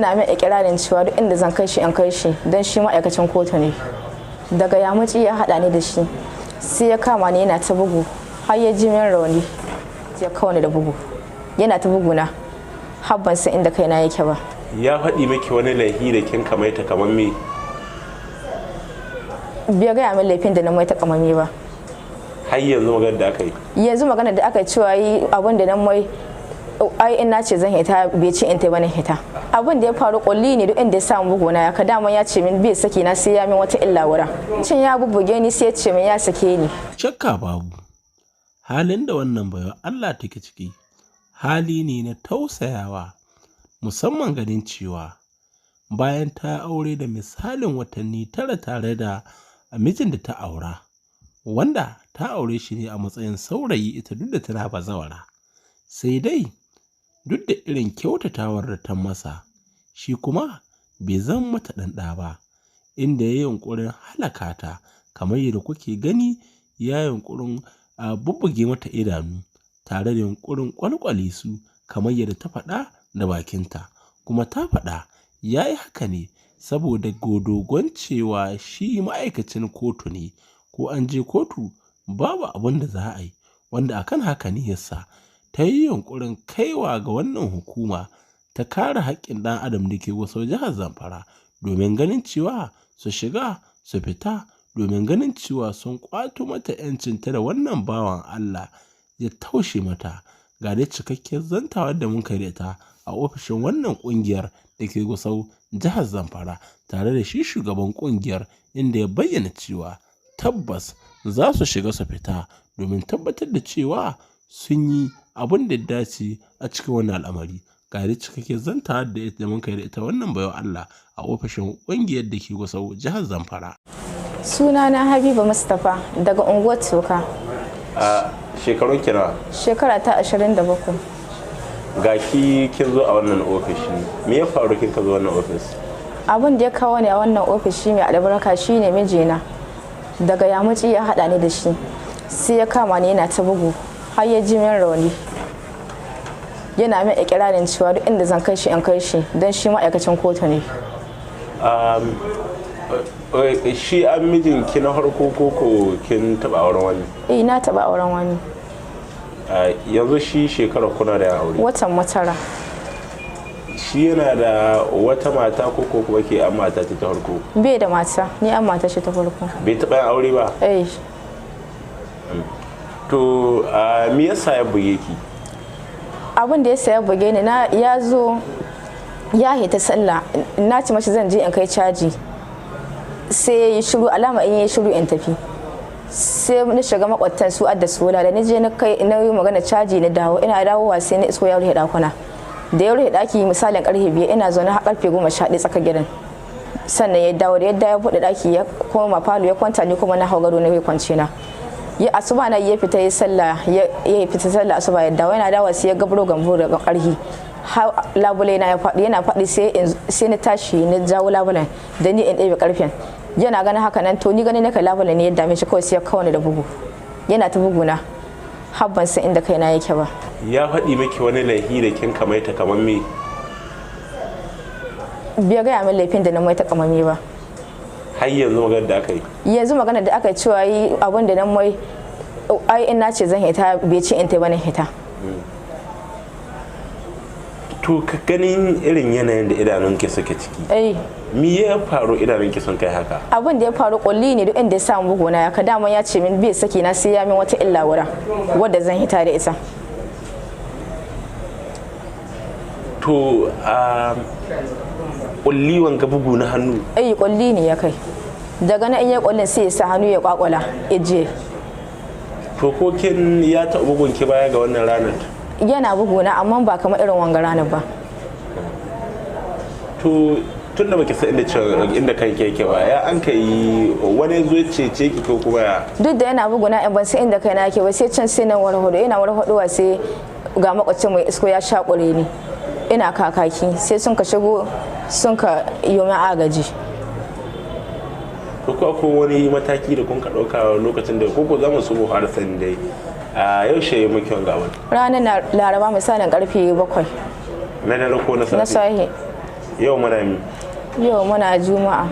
Yana min ikirarin cewa duk inda zan kai shi in kai shi, don shi ma'aikacin kotu ne. Daga yamuci ya haɗa ni da shi, sai ya kama ni yana ta bugu har ya ji min rauni, ya kawo ni da bugu, yana ta buguna har ban san inda kaina yake ba. Ya faɗi miki wani laifi da kin kamaita kamar me? Bai gaya min laifin da na mai takamami ba. Har yanzu maganar da aka yi? Yanzu maganar da aka yi cewa yi abin da na mai, ai in na ce zan hita bai ce in ta bane hita. Abin da ya faru kulli ne, duk inda ya samu buguna ya ka dama ya ce min bai saki na sai ya min wata illa wura. Cin ya bubbuge ni sai ya ce min ya sake ni. Shakka babu, halin da wannan baiwa Allah take ciki hali ne na tausayawa, musamman ganin cewa bayan ta aure da misalin watanni 9 tare da mijin da ta aura, wanda ta aure shi ne a matsayin saurayi ita duk da tana bazawara. Sai dai duk da irin kyautatawar da ta masa, shi kuma bai zama mata ɗan ɗa ba, inda ya yi yunƙurin halaka ta kamar yadda kuke gani, ya yi yunƙurin a bubbuge mata idanu tare da yunƙurin ƙwalƙwale su kamar yadda ta faɗa da bakinta. Kuma ta faɗa ya yi haka ne saboda godogon cewa shi ma'aikacin kotu ne, ko an je kotu babu abin da za a yi, wanda akan haka ne yasa ta yi yunƙurin kaiwa ga wannan hukuma ta kare haƙƙin ɗan adam da ke Gusau jihar Zamfara, domin ganin cewa su shiga su fita, domin ganin cewa sun ƙwato mata 'yancinta da wannan bawan Allah ya taushe mata. Ga dai cikakkiyar zantawar da mun kai da ita a ofishin wannan ƙungiyar da ke Gusau jihar Zamfara tare da shi shugaban ƙungiyar, inda ya bayyana cewa tabbas za su shiga su fita domin tabbatar da cewa sun yi abin da ya dace a cikin wannan al'amari. Ga dai cikakkiyar zantawar da mun kai da ita wannan baiwa Allah a ofishin ƙungiyar da ke Gusau jihar Zamfara. Sunana Habiba Mustapha daga unguwar Toka. A shekarun ki nawa? Shekara ta 27. Ga ki kin zo a wannan ofishi, me ya faru kin ka zo wannan ofis? Abin da ya kawo ni a wannan ofishi mai albarka shine mijina. Daga yamuci ya haɗa ni da shi, sai ya kama ni yana ta bugu har ya ji min rauni. Yana min ikirarin cewa duk inda zan kai shi in kai shi, don shi ma'aikacin kotu ne. Shi an mijinki na farko ko ko kin taɓa auren wani? Eh, na taɓa auren wani. Yanzu shi shekara kuna da aure? Watan matara. Shi yana da wata mata ko ko kuma ke an mata ta farko? Bai da mata, ni an mata shi ta farko. Bai taɓa yin aure ba? Eh. To me yasa ya buge ki? Abin da yasa ya buge ni, na ya zo ya hita sallah, na ci mashi zan je in kai caji. Sai ya yi shiru, alama in ya yi shiru in tafi. Sai na shiga makwabtan su adda sola, da na je na kai na yi magana caji na dawo, ina dawowa sai na isko ya rufe dakuna. Da ya rufe daki misalin karfe 5 ina zaune har karfe 11 tsakar gidan. Sannan ya dawo, da yadda ya buɗe daki ya koma falo ya kwanta, ni kuma na hau gado na yi kwance na. Ya asuba na ya fita ya sallah, ya fita sallah asuba ya dawo, yana dawowa sai ya gabro gambo daga karhi. Har labule na ya faɗi, yana faɗi sai na tashi na jawo labulen da ni in ɗebe karfen. Yana ganin haka nan, to ni ganin naka labulen ne ya dame shi, kawai sai ya kawo ni da bugu, yana ta buguna har ban san inda kaina yake ba. Ya faɗi miki wani laifi da kin kamaita kamar me? Bai gaya min laifin da na mai takamami ba. Har yanzu maganar da aka yi? Yanzu maganar da aka yi cewa yi abin da na mai, ai in na ce zan hita bai ce in ta bane hita. To ka ganin irin yanayin da idanunki suke ciki, Eh. me ya faru idanunki sun kai haka? Abin da ya faru kulli ne, duk inda ya samu buguna ya ka dama ya ce min bai saki na sai ya min wata illa wura wadda zan hita da ita. To kulli wanga bugu na hannu? Eh, kulli ne ya kai. Daga nan in ya kullin sai ya sa hannu ya kwakwala ije. To ko kin ya taɓa bugun ki baya ga wannan ranar? Yana buguna amma ba kamar irin wanga ranar ba. To tun da baki san inda kanki yake ba, ya an kai wani zo cece ki ko kuma ya? Duk da yana buguna in ban san inda kaina yake ba, sai can sai na warhado, ina warhadowa sai ga makwacin mai isko ya shakure ni. Ina kakaki sai sun ka shigo sun ka yi min agaji. To ko akwai wani mataki da kun ka ɗauka lokacin da ko za mu so mu fara sani dai a yaushe muke wanga abin? Ranar Laraba misalin karfe 7. Na dare ko na safe? Na safe. Yau muna mi? Yau muna Juma'a.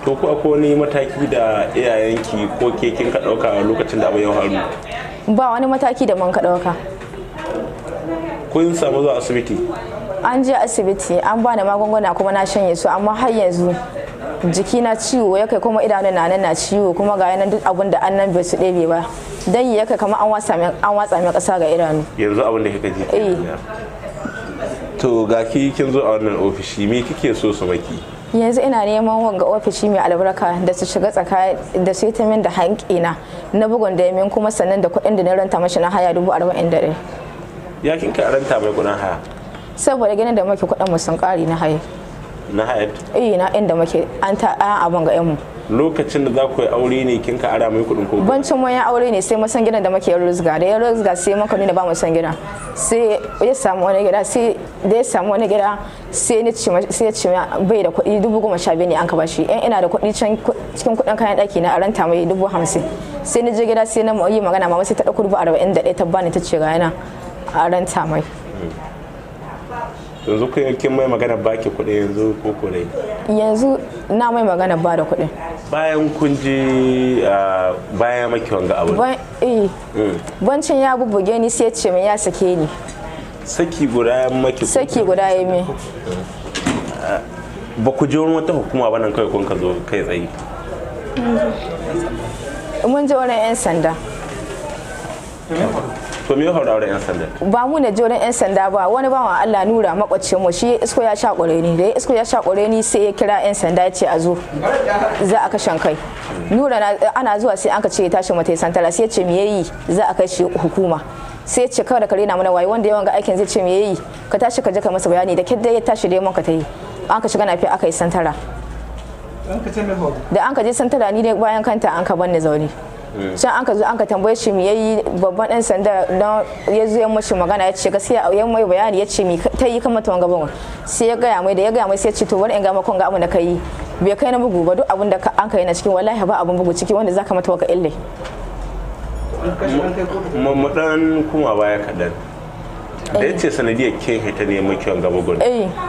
To ko akwai wani mataki da iyayenki ko ke kin ka ɗauka lokacin da abu ya faru? Ba wani mataki da mun ka ɗauka. Kun samu zuwa asibiti? An je asibiti, an bani magunguna kuma na shanye su, amma har yanzu jiki na ciwo ya kai, kuma idanun na nan na ciwo, kuma ga yanan duk abun da annan bai su ɗebe ba, dan ya kai kamar an watsa min, an watsa min ƙasa ga idanu. Yanzu abin da kika ji Eh. To ga ki kin zo a wannan ofishi, me kike so su maki? Yanzu ina neman wanga ofishi mai albarka da su shiga tsaka da su yi ta min da hankina na bugun da yamin, kuma sannan da kuɗin da na ranta mashi na haya 41,000. Ya kin ka ranta mai kuɗin haya? Saboda ganin da muke kuɗin mu sun ƙare na haya. Na haya? Eh, na inda muke an ta an abin ga yan mu. Lokacin da za ku yi aure ne kin ka ara mai kuɗin ko? Bancin mun ya aure ne sai mun san gidan da muke rusga, da ya rusga sai muka nuna ba mu san gidan, sai ya samu wani gida, sai da ya samu wani gida sai ni ce sai ya ce bai da kuɗi, 15,000 ne an ka bashi. In ina da kuɗi can cikin kuɗin kayan ɗaki na a ranta mai 50,000. Sai ni je gida sai na yi magana, mama sai ta ɗauko 41,000 ta bani, ta ce ga yana a ranta mai. Yanzu kun kin mai magana baki kuɗi yanzu ko ko dai? Yanzu na mai magana ba da kuɗin. Bayan kun je bayan maki wanga abu. Bancin ya bubbuge ni sai ya ce min ya sake ni. Saki guda ya maki? Saki guda ya min. Ba ku je wurin wata hukuma ba nan kawai kun ka zo kai tsaye? Mun je wurin 'yan sanda. To me ya faru da 'yan sanda? Ba mu ne je wurin 'yan sanda ba, wani bawan Allah Nura makwacin mu shi isko ya sha ƙure ni, da ya isko ya sha ƙure ni sai ya kira 'yan sanda ya ce a zo za a kashen kai. Nura ana zuwa sai an ka ce ya tashi mata santara, sai ya ce me yayi za a kai shi hukuma. Sai ya ce kawai da kare na mana waye wanda yawan ga aikin zai ce me yayi, ka tashi ka je ka masa bayani. Da kidda ya tashi dai mun ka tayi an ka shiga nafi aka yi santara. Da an ka je santara ni dai bayan kanta an ka banni zaune. Can an ka zo an ka tambaye shi me yayi, babban dan sanda dan ya zo ya mashi magana ya ce gaskiya ya mai bayani ya ce mi ta yi kamar tuwon gaban, sai ya gaya mai, da ya gaya mai sai ya ce to bari in ga maka ga abin da ka yi bai kai na bugu ba, duk abin da an ka yi na cikin wallahi ba abin bugu ciki wanda zaka mata waka ille. Mu dan kuma baya kaɗan. Da ya ce sanadiyar kin hita ne maki wanga bugun,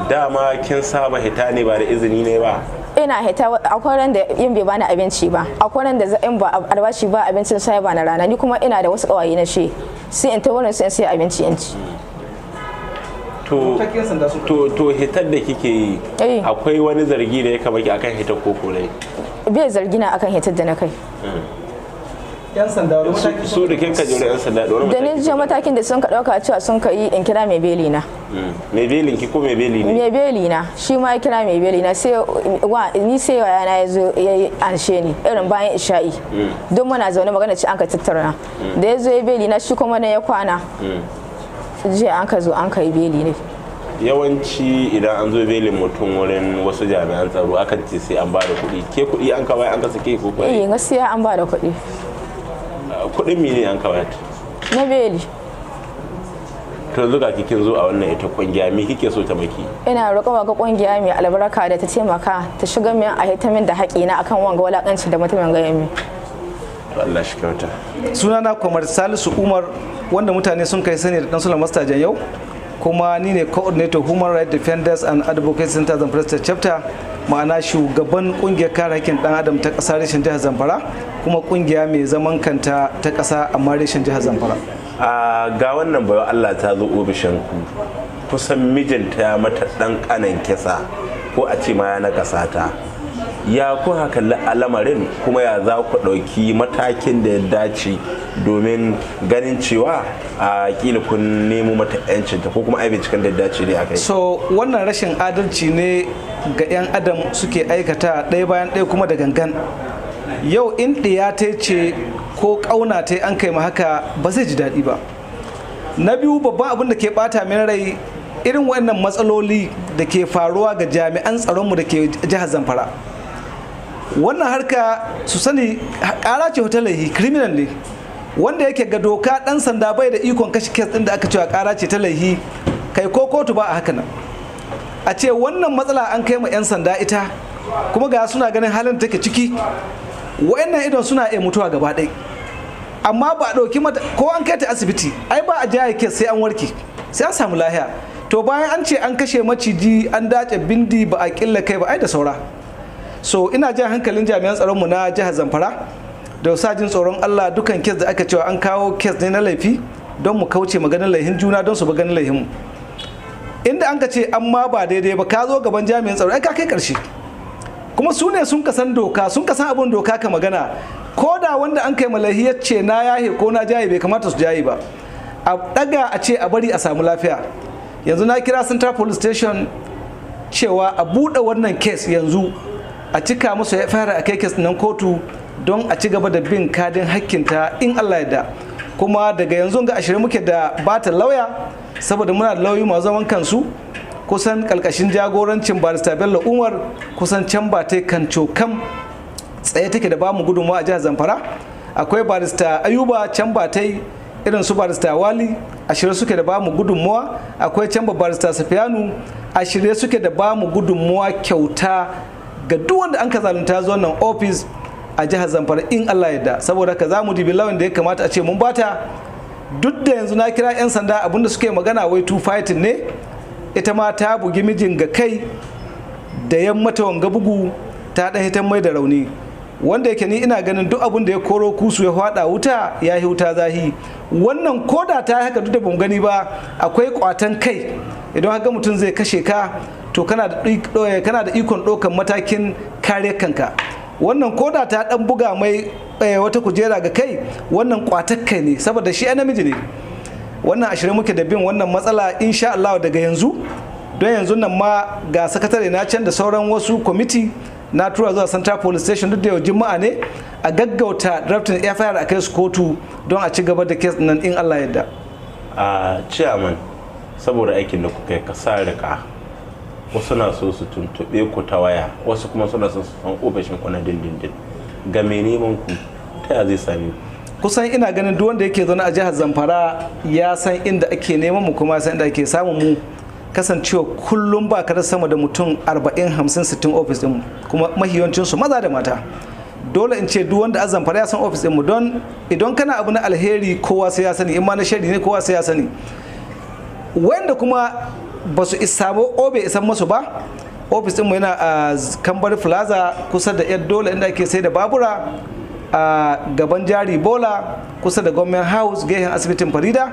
dama kin saba hita ne ba da izini ne ba? Ina hita, akwai ran da yin bai bani abinci ba, akwai ran da in ba albashi ba abincin sai ba na rana, ni kuma ina da wasu kawaye na shi sai in ta wurin sai in sai abinci in ci. To to hitar da kike yi akwai wani zargi da ya kama ki akan hitar koko dai? Bai zargi na akan hitar da na kai. Yan sanda wani mataki su da kinka jure yan sanda da wani da ni je matakin da sun ka dauka cewa sun ka yi in kira mai beli na. Mai belin ki ko mai beli ne? Mai beli na shi ma ya kira mai beli na, sai wa ni sai waya na yazo ya anshe ni irin bayan isha'i. Don muna zaune magana ci an ka tattauna. Da yazo ya beli na shi kuma na ya kwana. Jiya an ka zo an ka yi beli ne. Yawanci idan an zo belin mutum wurin wasu jami'an tsaro akan ce sai an bada kuɗi. Ke kuɗi an ka bayar an ka sake ko kuɗi? Eh gaskiya an bada kuɗi. Kuɗin mene an ka bayar? Na beli. To yanzu ga kin zo a wannan ita kungiya, me kike so ta maki? Ina roƙon ga kungiya mai albarka da ta taimaka ta shiga min a hita min da haƙina akan wanga walakancin da mutumin ga yami. To Allah shi kyauta. Sunana Kwamar Salisu Umar, wanda mutane sun kai sani da dan Sulaiman Master yau, kuma ni ne coordinator Human Rights Defenders and Advocacy Center Zamfara State Chapter, ma'ana shugaban kungiyar kare hakkin dan adam ta ƙasa reshen jihar Zamfara, kuma kungiya mai zaman kanta ta ƙasa amma reshen jihar Zamfara. Ga wannan bayo Allah ta zo ofishin ku, kusan mijinta ya mata dan kanan kisa ko a ce ma ya nakasa ta. Ya ku kalli al'amarin kuma ya za ku ɗauki matakin da ya dace domin ganin cewa a kila kun nemo mata yancinta ko kuma ai binciken da ya dace ne akai? So wannan rashin adalci ne ga 'yan adam suke aikata ɗaya bayan ɗaya kuma da gangan. Yau in ɗiya ta ce ko ƙauna ta an kai ma haka ba zai ji daɗi ba. Na biyu, babban abin da ke ɓata min rai irin waɗannan matsaloli da ke faruwa ga jami'an tsaronmu da ke jihar Zamfara. Wannan harka su sani ƙara ce ta laihi, criminal ne, wanda yake ga doka ɗan sanda bai da ikon kashe kes ɗin da aka cewa ƙara ce ta laihi, kai ko kotu ba a haka nan. A ce wannan matsala an kai ma 'yan sanda ita kuma ga suna ganin halin take ciki, wa'annan idon suna iya mutuwa gaba ɗaya, amma ba a ɗauki mata ko an kai ta asibiti, ai ba a jaya kes sai an warke, sai an samu lahiya. To bayan an ce an kashe maciji an dace bindi ba a killa kai ba, ai da saura. So ina jan hankalin jami'an tsaronmu na jihar Zamfara da sa jin tsoron Allah dukan kes da aka cewa an kawo kes ne na laifi, don mu kauce maganin laihin juna, don su bi ganin laihin. Inda an ka ce an ma ba daidai ba, ka zo gaban jami'an tsaro, ai ka kai karshe. Kuma su ne sun kasan doka, sun kasan abin doka ka magana. Ko da wanda an kai malahi ya ce na yahe ko na jaye, bai kamata su jaye ba. A daga a ce a bari a samu lafiya. Yanzu na kira Central Police Station cewa a buɗe wannan case yanzu, a cika musu ya fara, a kai case nan kotu don a ci gaba da bin kadin hakkinta in Allah ya. Kuma daga yanzu ga 20 muke da bata lauya, saboda muna da lauyoyi masu zaman kansu kusan kalkashin jagorancin Barista Bello Umar. Kusan can ba ta kanco kam tsaye take da bamu gudunmawa a jihar Zamfara. Akwai Barista Ayuba can ba ta, irin su Barista Wali a shirye suke da bamu gudunmawa. Akwai can Barista Safiyanu, a shirye suke da bamu gudunmawa kyauta ga duk wanda an ka zalunta zuwa nan ofis a jihar Zamfara in Allah yadda. Saboda haka za mu dibi lauyan da ya kamata a ce mun bata. Duk da yanzu na kira 'yan sanda, abinda suke magana wai two fighting ne, ita ma ta bugi mijin ga kai da yan mata wanga bugu ta dan hitan mai da rauni, wanda yake ni ina ganin duk abin da ya koro kusu ya fada wuta ya yi wuta zahi. Wannan koda ta haka, duk da bamu gani ba, akwai kwatan kai. Idan haka mutum zai kashe ka, to kana da ikon ɗaukan matakin kare kanka. Wannan koda ta dan buga mai wata kujera ga kai, wannan kwatar kai ne, saboda shi ai namiji ne. Wannan 20 muke da bin wannan matsala insha Allah daga yanzu. Don yanzu nan ma ga sakatare na can da sauran wasu kwamiti na tura zuwa Central Police Station, duk da yau Juma'a ne, a gaggauta drafting FIR a kai su kotu don a ci gaba da case nan in Allah yadda. A chairman, saboda aikin da kuka yi ka sa rika, wasu na so su tuntuɓe ku ta waya, wasu kuma suna so su san ofishin ku na dindindin. Ga mai neman ku, ta ya zai same ku? Kusan ina ganin duk wanda yake zaune a jihar Zamfara ya san inda ake neman mu, kuma san inda ake samun mu, kasancewa kullum ba ka da sama da mutum 40, 50, 60 ofis din, kuma mahiyancin su maza da mata. Dole in ce duk wanda a Zamfara ya san ofis din mu, don idan kana abu na alheri kowa sai ya sani, in ma na shari ne kowa sai ya sani. Wanda kuma ba su samu obe isan masu ba, ofis din mu yana a Kambar Plaza, kusa da yar dole inda ake sai da babura, a gaban Jari Bola, kusa da Government House, gehen asibitin Farida,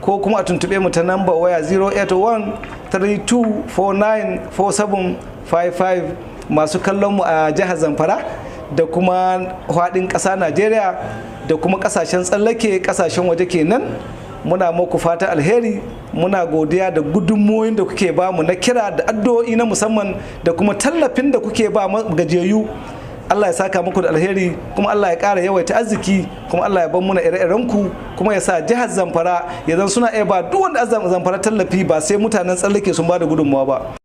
ko kuma a tuntube mu ta namba waya 08132494755. Masu kallon mu a jihar Zamfara da kuma faɗin ƙasa Najeriya da kuma ƙasashen tsallake, ƙasashen waje kenan, muna muku fata alheri. Muna godiya da gudunmoyin da kuke ba mu na kira da addu'o'i na musamman da kuma tallafin da kuke ba gajiyayyu. Allah ya saka muku da alheri, kuma Allah ya ƙara yawaita arziki, kuma Allah ya bar muna ire-iren ku, kuma ya sa jihar Zamfara ya zan suna iya ba duk wanda Zamfara tallafi, ba sai mutanen tsallake sun ba da gudunmawa ba.